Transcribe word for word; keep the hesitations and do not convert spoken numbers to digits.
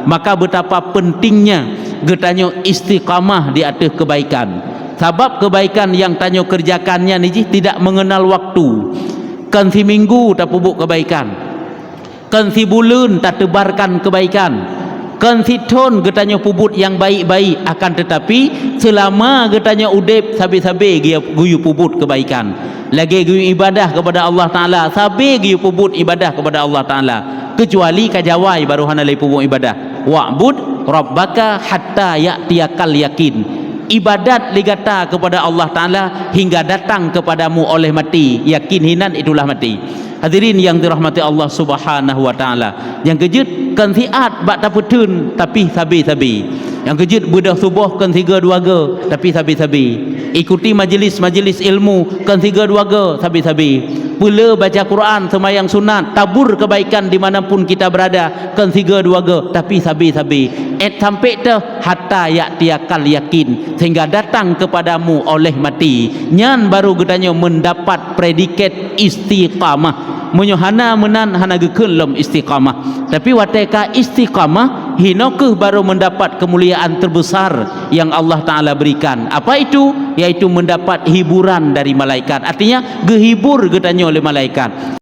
Maka betapa pentingnya geutanyoe istiqamah di ateueh kebaikan. Sabab kebaikan nyang tanyoe kerjakan nyan jih tidak mengenal waktu. Kon siminggu tapeubuet kebaikan. Kon sibuleuen tatebarkan kebaikan. Kon sithon geutanyoe peubuet nyang baik-baik, akan tetapi selama geutanyoe udeb sabe-sabe geuyue peubuet kebaikan. Lagée geuyue ibadah kepada Allah Taala, sabe geuyue peubuet ibadah kepada Allah Taala. Kecuali ka jawai baru hana lé peubuet ibadah. "Wa'bud rabbaka hatta ya'tiyakal yakin." Ibadat lé gata kepada Allah Taala hingga datang kepadamu oleh mati. Yakin hinan itulah mati. Hadirin yang dirahmati Allah Subhanahu wa Taala. Nyang keujeuet kon siat bak tapeuteun, tapi sabe-sabe. Nyang keujeuet beudôh suboh kon sigoe dua goe, tapi sabe-sabe. Ikuti majelis-majelis ilmu kon sigoe dua goe, sabe-sabe. Peule baca Quran, seumayang sunat, tabur kebaikan di mana pun kita berada, kon sigoe dua goe, tapi sabe-sabe. Et sampai teuh hatta ya'tiyakal yakin, sehingga datang kepadamu oleh mati. Nyan baru geutanyoe mendapat predikat istiqamah. Meunyoe hana meunan, hana geukheun lom istiqamah. Tapi watée ka istiqamah, hinoe kheueh baru mendapat kemuliaan terbesar yang Allah Taala berikan. Apa itu? Yaitu mendapat hiburan dari malaikat. Artinya, geuhibur geutanyoe lé malaikat.